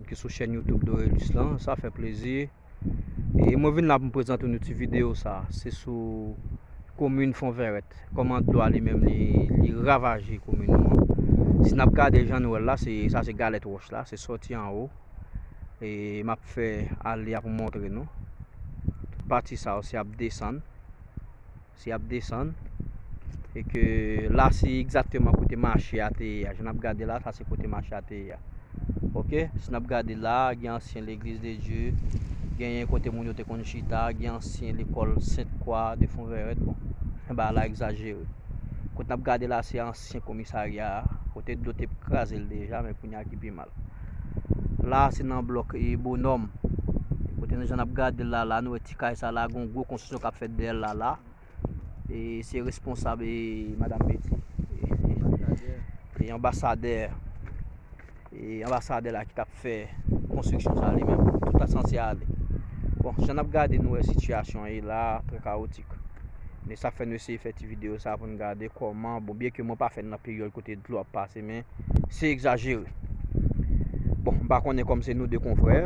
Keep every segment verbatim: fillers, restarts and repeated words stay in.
ki sou chèn YouTube Dorelus lan, sa fè plezi. E mwen vin la pou m prezante nou ti videyo sa. Se sou komin Fonvèrèt. Kòman dlo a li menm li, li ravaje komin nou an. Si n ap gade jan nou wè l la, se, sa se galèt wòch la, se sòti anwo. E m ap fè ale a pou m montre nou. Tout pati sa yo se ap desann. Se ap desann. E ke la se egzakteman kote mache a te ye a. Jan n ap gade la, sa se kote mache a te ye a. Oke, si n ap gade la, gen ansyen Legliz de Dye, genyen kote moun yo te konn chita, gen ansyen lekòl Sent Kwa de Fonvèrèt. Bon, bagay la egzajere. Kote n ap gade la, se ansyen komisarya a, kote dlo te kraze l deja, men kounye a ki pi mal. La, se nan blòk e Bonòm. Kote nou jan n ap gade l la, la, nou wè ti kay sa la, gen yon gwo konstriksyon k ap fèt dèyè l la, la. E se responsab e Madanm Betty. E, e, e anbasadè. E anbasadè la ki t ap fè konstriksyon sa li menm. Tout sa sanse ale. Bon, jan n ap gade nou wè sitiyasyon an ye la, trè kawotik. Men sa fè nou eseye fè ti videyo sa pou n gade kòman, bon, byen ke mwen pa fèt nan peryòd kote dlo ap pase, men se egzajere. Bon, m pa konnen kòm se nou de konfrè,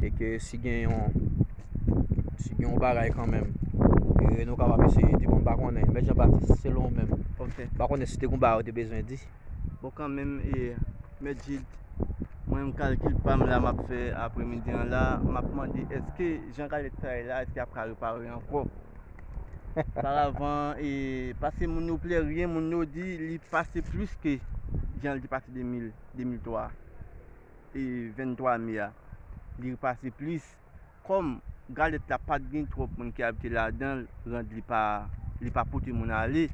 e ke si gen yon, si gen yon bagay kanmenm, e nou kapab eseye di, bon, m pa konnen. Mèt Jean Baptiste, selon ou menm, ok, m pa konnen si te gen yon bagay ou te bezwen di. Bon, kanmenm, e, Mèt Gilles, mwen menm kalkil pa m la m ap fè apremidi an la, m ap mande èske jan galèt sa ye la, èske y ap ka repare ankò? Paravan, e, paske moun yo plèryen, moun yo di li pase plis ke jan l te pase de mil, de mil twa, e, venntwa me a. Li pase plis. Kòm galèt la pa t gen twòp moun ki abite ladan l, rant li pa, li pa pote moun ale,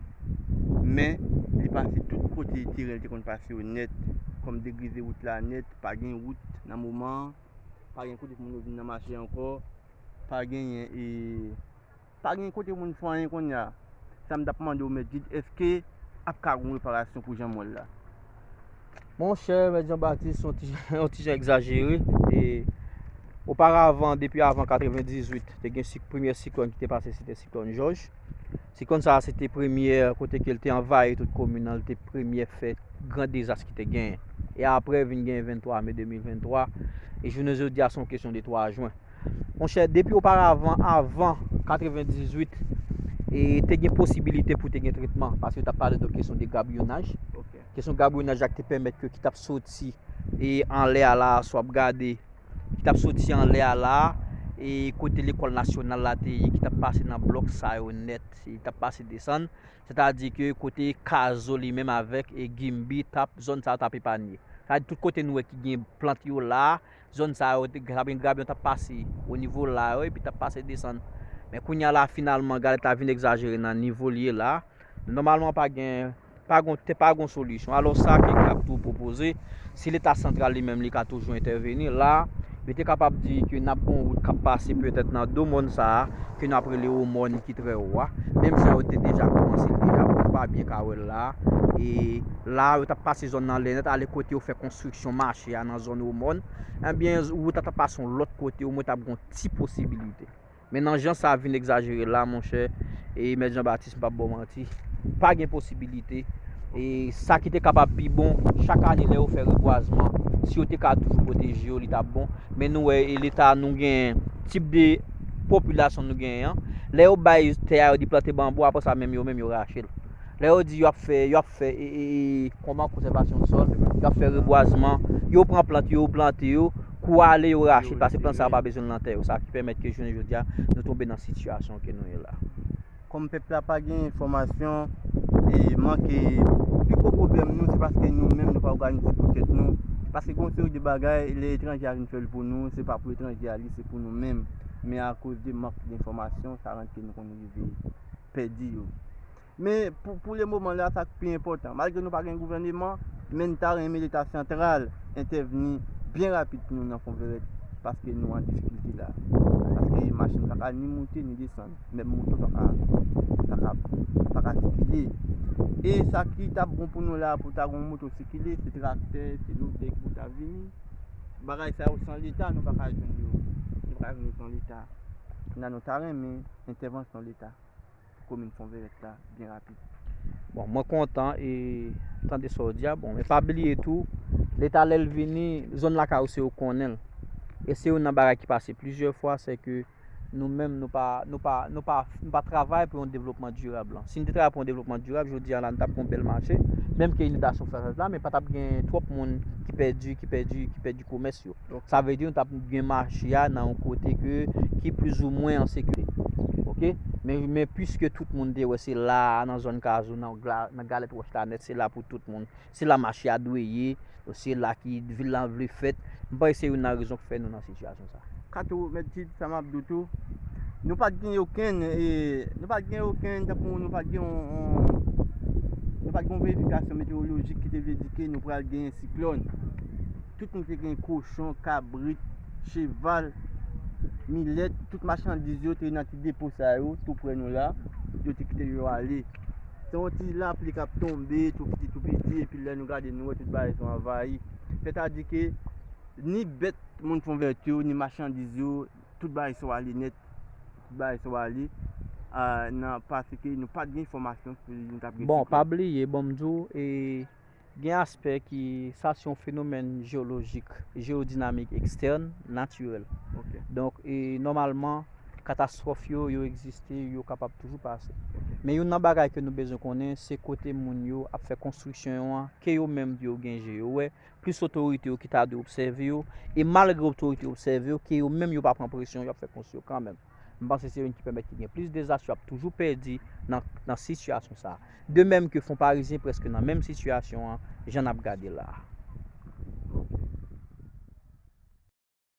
men li pase tout kote teren l te konn pase yo nèt, kòm degrize wout la nèt, pa gen wout nan moman an, pa gen kote pou moun yo vin nan mache ankò, pa genyen, e, pa gen kote moun fè anyen kounye a. Sa m t ap mande w, Mèt Gilles, èske ap ka gon reparasyon pou jan mòl la? Monchè, Mèt Jean Baptiste, yon ti, yon ti jan egzajere. E, oparavan, depi avan katrevendizuit, te gen sik, premyè siklòn ki te pase, se te siklòn Jòj. Siklòn sa a, se te premyè kote ke l te anvayi tout komin nan, l te premyè fè gran dezas ki te genyen. E apre, vin gen venntwa me de mil venntwa. E jounen jodi a, se yon kesyon de twa jen. Monchè, depi oparavan, avan katrevendizuit, e te gen posibilite pou te gen tretman, paske yo t ap pale de kesyon de gabyonaj. Ok. Kesyon gabyonaj la ki te pèmèt ke ki t ap soti e anlè a la, si w ap gade, ki t ap soti anlè a la, e kote lekòl nasyonal la te ye, ki t ap pase nan blòk sa yo nèt, e t ap pase desann. Sètadi ke kote Kazo li menm avèk e Gimbi t ap, zòn sa yo t ap epanye. Sa vle di tout kote nou wè ki gen plant yo la, zòn sa yo, te, gabyen, gabyen t ap pase o nivo la yo, epi t ap pase desann. Men kounye a la, finalman, galèt la vin egzajere nan nivo l ye la. Nòmalman, pa gen, pa gon, te pa gon solisyon. Alò, sa ke k ap tou pwopoze, si Leta santral li menm, li ka toujou entèveni, la, yo te kapab di ke n ap gon wout k ap pase petèt nan do mòn sa a, ke n ap rele Omòn ki trè wo a. Menm jan yo te deja kòmanse l deja, bon, nou pa byen ka wè l la. E la, yo t ap pase zòn nan lè nèt, ale kote yo fè konstriksyon mache a nan zòn Omòn. Ebyen, wout la t ap pase yon lòt kote, omwen t ap gon ti posibilite. Men nan jan sa vin egzajere la, monchè, e Mèt Jean Baptiste, m p ap ba w manti, pa gen posibilite. E sa ki te kapab pi bon, chak ane lè yo fè rebwazman, si yo te ka toujou pwoteje yo, li t ap bon. Men nou wè, e Leta nou gen, tip de popilasyon nou genyen an, lè yo bay tè a, yo di plante banbou, apre sa menm yo menm yo rache l. Lè yo di yo ap fè, yo ap fè, e, e, e, kòman, konsèvasyon sòl, yo ap fè rebwazman, yo pran plant yo, yo plante yo, kou ale yo rache l, paske plant sa yo pa bezwen l nan tè yo. Sa ki pèmèt ke jounen jodi a, nou tonbe nan sitiyasyon ke nou ye la. Kòm pèp la pa gen enfòmasyon, e manke, pi gwo pwoblèm nou, se paske nou menm nou pa òganize pou tèt nou. Paske gon seri de bagay, lè etranje a vin fè l pou nou, se pa pou etranje a, li se pou nou menm. Men akoz de mank de enfòmasyon, sa rann ke nou konn rive pèdi yo. Men pou, pou le moman la, sa k pi enpòtan, malgre nou pa gen gouvèneman, men n ta renmen Leta santral entèvni byen rapid pou nou nan Fonvèrèt, paske nou an difikilte la. Paske machin pa ka ni moute ni desann, menm moto pa ka, pa ka, pa ka sikile. E sa ki t ap bon pou nou la, pou ta gon moto sikile, se traktè, se lotè ki pou ta vini. Bagay sa yo san Leta, nou pa ka jwenn yo. Nou pa ka jwenn yo san Leta. Kounye a nou ta renmen entèvansyon Leta pou komin Fonvèrèt la byen rapid. Bon, mwen kontan e tande sa w di a. Bon, men pa bliye tou, Leta, lè l vini, zòn lakay ou, se ou konnen l. E se youn nan bagay ki pase plizyè fwa, se ke nou menm, nou pa, nou pa, nou pa, nou pa travay pou yon devlopman dirab lan. Si n te travay pou yon devlopman dirab, jodi a la, n t ap gen yon bèl mache, menm ke inondasyon fè fèt la, men pa t ap gen twòp moun ki pèdi, ki pèdi, ki pèdi komès yo. Sa vle di, nou t ap gen mache a nan yon kote ke, ki plizoumwen an sekirite. Oke? Men, men piske tout moun te wè se la a, nan zòn Kazou, nan, gla- nan Galèt Wòch Lanèt, se la pou tout moun. Se la mache a dwe ye, se la ki vil lan vle fèt. M panse se youn nan rezon k fè nou nan sitiyasyon sa. Kato, mèt Jid, sa m ap di w tou, nou pa t gen okenn, e, nou pa t gen okenn, tankou nou pa t gen yon, yon, nou pa t gen yon verifikasyon metewolojik ki te vle di ke nou pral gen siklòn. Tout moun te gen kochon, kabrit, cheval, milèt, tout machandiz yo te nan ti depo sa yo, tou prè nou la, yo te kite yo ale. Se yon ti lapli k ap tonbe, tou piti, tou piti, epi lè nou gade, nou wè tout bagay sa anvayi. Sètadi ke ni bèt moun fè vèt yo, ni machandiz yo, tout bagay sa ale nèt, tout bagay sa ale, a, nan, paske nou pa t gen enfòmasyon pou nou t ap gen Bon, siklòn. Pa bliye, bon, m di w, e, gen aspè ki, sa se yon fenomèn jeyolojik, jeyodinamik ekstèn, natirèl. Donk, e, nòmalman, katastwòf yo, yo egziste, yo kapab toujou pase. Men youn nan bagay ke nou bezwen konnen, se kote moun yo ap fè konstriksyon yo an, ke yo menm yo gen je yo wè, plis otorite yo ki ta dwe obsève yo, e malgre otorite yo obsève yo, ke yo menm yo pa pran presyon, y ap fè konstri yo kanmenm. M panse se youn ki pèmèt ki gen plis dezas, y ap toujou pèdi nan, nan sitiyasyon sa a. De menm ke Fon Parizyen prèske nan menm sitiyasyon an, jan n ap gade la a.